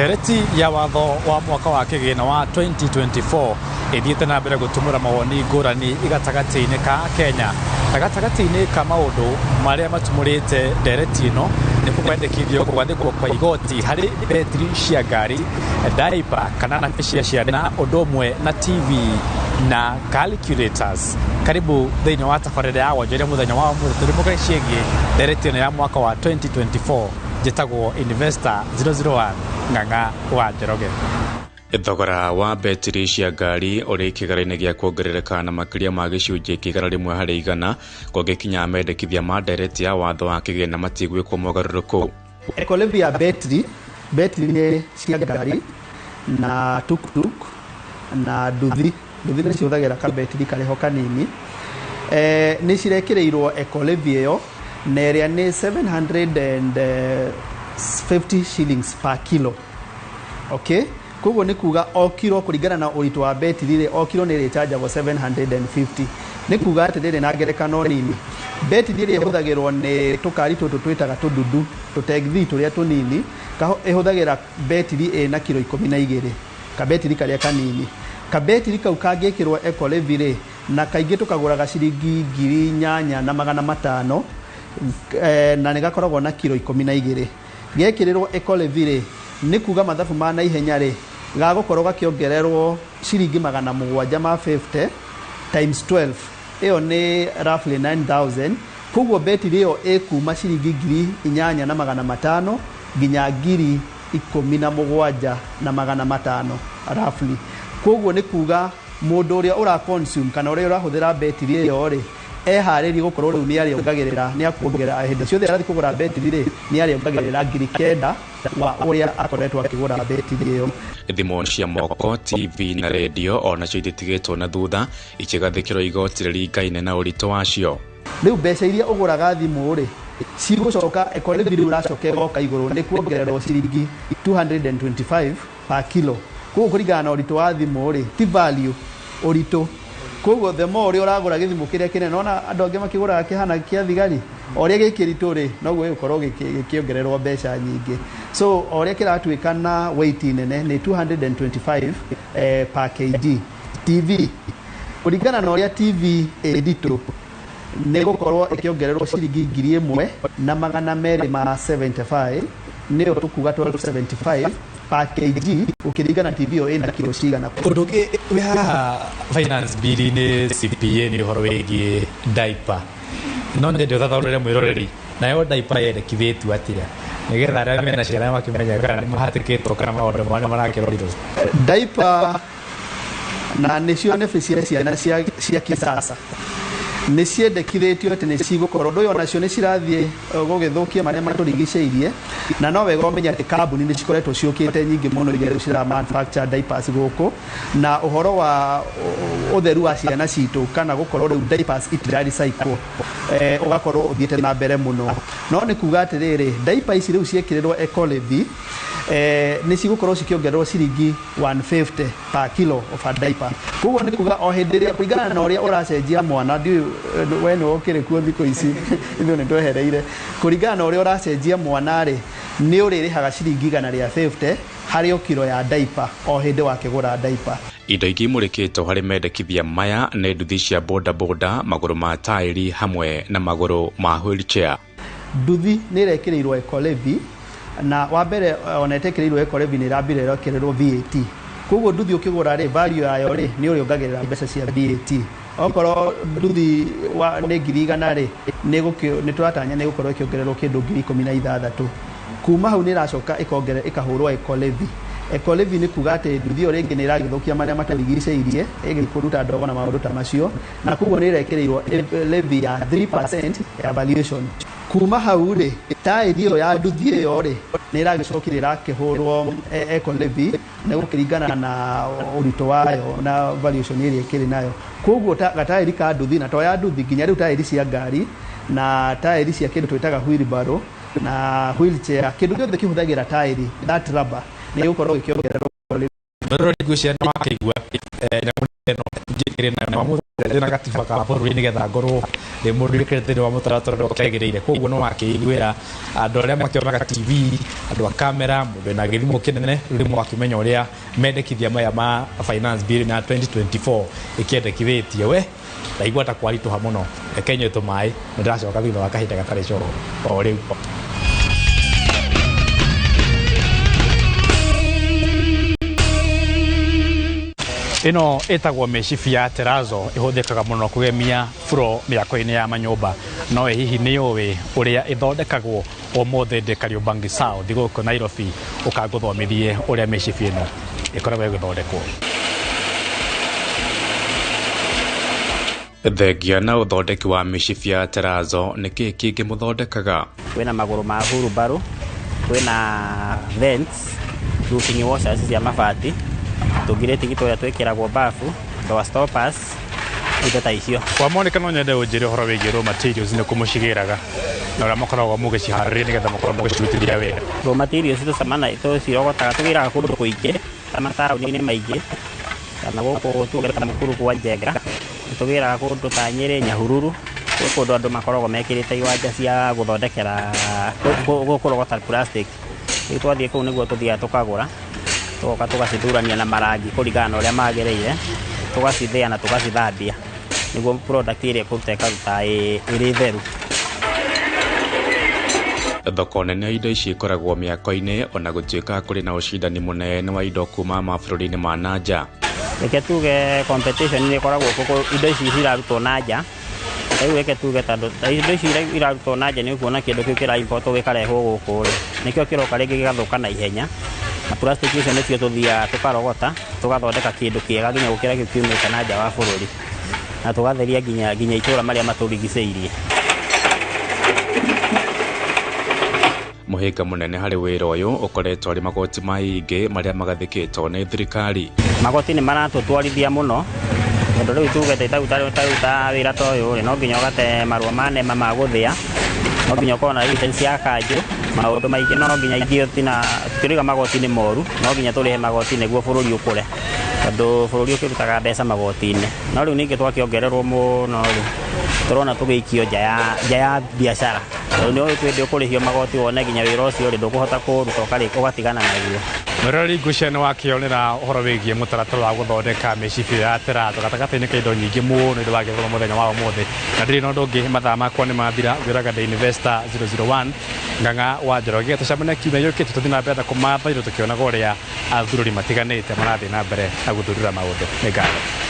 Ndereti ya watho wa mwaka wa kĩgĩna wa 2024 ĩthiĩte na mbere gũtumũra mawoni ngũrani gatagatĩ-inĩ ka Kenya, na gatagatĩ-inĩ ka maũndũ marĩa matumũrĩte ndereti ĩno nĩ kwendekithio gwathĩkwo kwa igoti harĩ betiri cia ngari, diaper kana nappy cia ciana, ũndũ ũmwe na TV na calculators. Karibu thĩinĩ wa tabarĩra ya wonjoria mũthenya wa ũmũthĩ tũrĩmũke ciĩgiĩ ndereti ĩno ya mwaka wa 2024. Njĩtagwo Investor 001 Ng'ang'a wa Njoroge. Thogora wa betiri cia ngari ũrĩ kĩgara-inĩ gĩa kuongerereka na makĩria ma gĩcunjĩ kĩa 100% kũngĩkinya mendekithia ma ndereti ya watho wa kĩgĩna matigwĩkwo mogarũrũku. Eco-levy ya betiri, betiri nĩ cia ngari na tuktuk na nduthi. Nduthi nĩ cihũthagĩra kabetiri karĩ ho kanini. Nĩ cirekĩrĩirwo eco-levy ĩyo na ĩrĩa nĩ 750 shillings per kilo. Okay? Koguo nĩ kuga o kilo kũringana na ũritũ wa betiri rĩ, o kilo nĩ ĩrĩchanjagwo 750. Nĩ kuga atĩrĩrĩ, na ngerekano nini, betiri ĩrĩa ĩhũthagĩrwo nĩ tũkari tũtũ twĩtaga tũndundu, tũtegthi tũrĩa tũnini, ĩhũthagĩra betiri ĩna kilo 12, kabetiri karĩa kanini. Kabetiri kau kangĩkĩrwo eco-levy rĩ, na kaingĩ tũkagũraga ciringi 8500, na nĩ gakoragwo na kilo 12. Gekĩrĩrwo eco-levy rĩ, nĩ kuga mathabu ma naihenya rĩ, gagũkorwo gakĩongererwo ciringi 750 times 12, ĩyo nĩ roughly 9000. Koguo betiri ĩyo ĩkuma ciringi 8500 nginya 17,500 roughly. Koguo nĩ kuga mũndũ ũrĩa ũra consume kana ũrĩa ũrahũthĩra betiri ĩyo rĩ, eharĩrie gũkorwo rĩu nĩ arĩongagĩrĩra, nĩ akuongerera hĩndĩ ciothe arathiĩ kũgũra betiri rĩ, nĩ arĩongagĩrĩra 9000 wa ũrĩa akoretwo akĩgũra betiri ĩyo. Thimũ cia moko, TV na redio onacio ititigĩtwo na thutha ikĩgathĩkĩrwo igoti rĩringaine na ũritũ wacio. Rĩu mbeca iria ũgũraga thimũ rĩ, cigũcoka eco-levy rĩu ĩracoka ĩgoka igũrũ, nĩ kuongererwo ciringi 225 per kilo. Koguo kũringana na ũritũ wa thimũ rĩ, ti value, ũritũ. Koguo the more ũrĩa ũragũra gĩthimũ kĩrĩa kĩnene, ona andũ angĩ makĩgũraga kĩhana kĩa thigari, o ũrĩa gĩkĩritũ rĩ, noguo gĩgũkorwo gĩkĩongererwo mbeca nyingĩ. So o ũrĩa kĩratuĩka na weight nene nĩ 225 per kg. TV, kũringana na ũrĩa TV ĩ nditũ, nĩ gũkorwo ĩkĩongererwo ciringi 1275, nĩyo tũkuga 1275 per kg, ũkĩringana TV ĩyo ĩna kilo cigana. Ũndũ ũngĩ wĩ haha finance bill nĩ CPA, nĩ ũhoro wĩgiĩ diaper. No nyende ũthathaũrĩre mwĩroreri nayo diaper yendekithĩtio atĩa, nĩgetha arĩa mena ciana makĩmenye kana nĩ mahatĩkĩtwo kana maũndũ mao nĩ marakĩrorirwo. Diaper na nĩcio nĩbĩ cia ciana cia kisasa nĩ ciendekithĩtio atĩ nĩ cigũkorwo ũndũ ũyũ, onacio nĩ cirathiĩ gũgĩthũkia marĩa matũrigicĩirie, na no wega ũmenye atĩ kambuni nĩ cikoretwo ciũkĩte nyingĩ mũno iria rĩu cira manufacture diapers gũkũ, na ũhoro wa ũtheru wa ciana citũ kana gũkorwo rĩu diapers itira recycle ũgakorwo ũthiĩte na mbere mũno. No nĩ kuga atĩrĩrĩ, diaper ici rĩu ciĩkĩrĩrwo eco-levy, nĩ cigũkorwo cikĩongererwo ciringi 150 per kilo of a diaper. Koguo nĩ kuga o hĩndĩ ĩrĩa kũringana na ũrĩa ũracenjia mwana, ndiũĩ we nĩwe ũkĩrĩ kuo thikũ ici, ithuĩ nĩ twehereire, kũringana na ũrĩa ũracenjia mwana rĩ, nĩ ũrĩrĩhaga ciringi 150 harĩ o kilo ya diaper o hĩndĩ wakĩgũra diaper. Indo ingĩ imũrĩkĩtwo harĩ mendekithia maya nĩ nduthi cia bodaboda, magũrũ ma taĩri hamwe na magũrũ ma wheelchair. Nduthi nĩ ĩrekĩrĩirwo eco-levy, na wa mbere ona ĩtekĩrĩirwo eco-levy nĩ ĩrambire ĩrekĩrĩrwo VAT. Koguo nduthi ũkĩgũra rĩ, value yayo rĩ, nĩ ũrĩongagĩrĩra mbeca cia VAT. Okorwo nduthi nĩ 100,000 rĩ, nĩ tũratanya nĩ ĩgũkorwo ĩkĩongererwo kĩndũ 16,000. Kuma hau nĩ ĩracoka ĩkahũrwo eco-levy. Eco-levy nĩ kuga atĩ nduthi ĩyo rĩngĩ nĩ ĩragĩthũkia marĩa matũrigicĩirie, ĩgĩkũruta ndogo na maũndũ ta macio, na koguo nĩ ĩrekĩrĩirwo levy ya 3% ya valuation. Kuma hau rĩ, taĩri ĩyo ya nduthi ĩyo rĩ, nĩ ĩragĩcokire ĩrakĩhũrwo eco-levy nĩ gũkĩringana na ũritũ wayo na valuation ĩrĩa ĩkĩrĩ nayo. Koguo gataĩri ka nduthi, na to ya nduthi, nginya rĩu taĩri cia ngari na taĩri cia kĩndũ twĩtaga wheelbarrow na wheelchair, kĩndũ gĩothe kĩhũthagĩra taĩri, that rubber, nĩ gĩgũkorwo gĩkĩongererwo. Mwĩroreri, ngwĩciria nĩ wakĩigua nyamũ ĩno njĩkĩrĩ nayo. Na gatiba ka bũrũri nĩgetha ngorwo ndĩ mũndũ wĩkĩrĩte thĩinĩ wa mũtaratara ũrĩa ũkĩagĩrĩire. Koguo no wakĩiguĩra andũ arĩa makĩonaga TV, andũ a kamera, mũndũ wĩna gĩthimo kĩnene, rĩu nĩ mwakĩmenya ũrĩa mendekithia maya ma finance bill na 2024 ĩkĩendekithĩtie. We ndaigua ta kwaritũha mũno, reke nyue tũmaĩ, nĩ ndĩracoka thutha wa kahinda gatarĩ coro o rĩu. Ĩno ĩtagwo mĩcibi ya terazo, ĩhũthĩkaga mũno kũgemia buro mĩako-inĩ ya manyũmba. No ĩ hihi nĩ ũĩ ũrĩa ĩthondekagwo? Ũmũthĩ ndĩ Kariobangi South gũkũ Nairobi, ũkangũthomithie ũrĩa mĩcibi ĩno ĩkoragwo ĩgĩthondekwo. Thengia na ũthondeki wa mĩcibi ya terazo, nĩkĩĩ kĩngĩ mũthondekaga? Kwĩna magũrũ ma hurumbarũ, kwĩna vents, roofing washers cia mabati, tũngirĩti tũrĩa twĩkĩragwo bafu, door stoppers, indo ta icio. Kwa Monica, no nyende ũnjĩre ũhoro wĩgiĩ raw materials, nĩ kũ mũcigĩraga na ũrĩa mũkoragwo mũgĩciharĩria nĩgetha mũkorwo mũgĩcirutithia wĩra. Raw materials tũcemana tũcirogotaga, tũgĩraga kũndũ kũingĩ ta mataũni-inĩ maingĩ, kana gũkũ tuge ta Mũkuru kwa Njenga, tũgĩraga kũndũ ta Nyĩrĩ, Nyahururu, gwĩ kũndũ andũ makoragwo mekĩrĩte iwanja cia gũthondekera kũrogota plastic. Rĩu twathiĩ kũu nĩguo tũthiaga tũkagũra, tũgoka tũgacithurania na marangi kũringana na ũrĩa magĩrĩire, tũgacithĩa na tũgacithambia nĩguo product ĩrĩa ĩkũruta ĩkaruta ĩrĩ theru. Thoko nene ya indo ici ĩkoragwo mĩako-inĩ, ona gũtuĩka kũrĩ na ũcindani mũnene wa indo kuma mabũrũri-inĩ ma na nja. Reke tuge competition nĩ ĩkoragwo kuo, indo ici cirarutwo na nja. Rĩu reke tuge tondũ indo ici irarutwo na nja, nĩ ũkuona kĩndũ kĩu kĩra import gĩkarehwo gũkũ rĩ, nĩkĩo kĩroka rĩngĩ gĩgathũka na ihenya, na plastic icio nĩcio tũthiaga tũkarogota, tũgathondeka kĩndũ kĩega nginya gũkĩra kĩu kiumĩte na nja wa bũrũri, na tũgatheria nginya itũra marĩa matũrigicĩirie. Mũhĩnga mũnene harĩ wĩra ũyũ ũkoretwo arĩ magoti maingĩ marĩa magathĩkĩtwo nĩ thirikari. Magoti nĩ maratũtwarithia mũno, tondũ rĩu tuge ta ta wĩra ta ũyũ rĩ, no nginya ũgate marũa ma NEMA ma gũthĩa, no nginya ũkorwo na license ya kanjũ, maũndũ maingĩ no nginya ithuĩ tina tũkĩrĩga magoti nĩ moru, no nginya tũrĩhe magoti nĩguo bũrũri ũkũre, tondũ bũrũri ũkĩrutaga mbeca magoti-inĩ. No rĩu ningĩ twakĩongererwo mũno rĩ, tũrona tũgĩikio nja ya biacara, tondũ nĩ ũĩ kwĩ ũkũrĩhio magoti wone nginya wĩra ũcio rĩ, ndũkũhota kũũruta, ũgatigana naguo. Mwĩroreri ngũcia nĩ wakĩonera ũhoro wĩgiĩ mũtaratara wa gũthondeka mĩcibi ya terazo gatagatĩ-inĩ ka indo nyingĩ mũno iria wagĩthoma mũthenya wa ũmũthĩ. Na ndirĩ na ũndũ ũngĩ, mathaa makwa nĩ mathira. Ngwĩraga ndĩ Investor 001 Ng'ang'a wa Njoroge. Tũcemanie kiumia gĩũkĩte, tũthiĩ na mbere na kũmatha indo tũkĩonaga ũrĩa athurũri matiganĩte marathiĩ na mbere na gũthundũra maũndũ. Nĩ ngatho.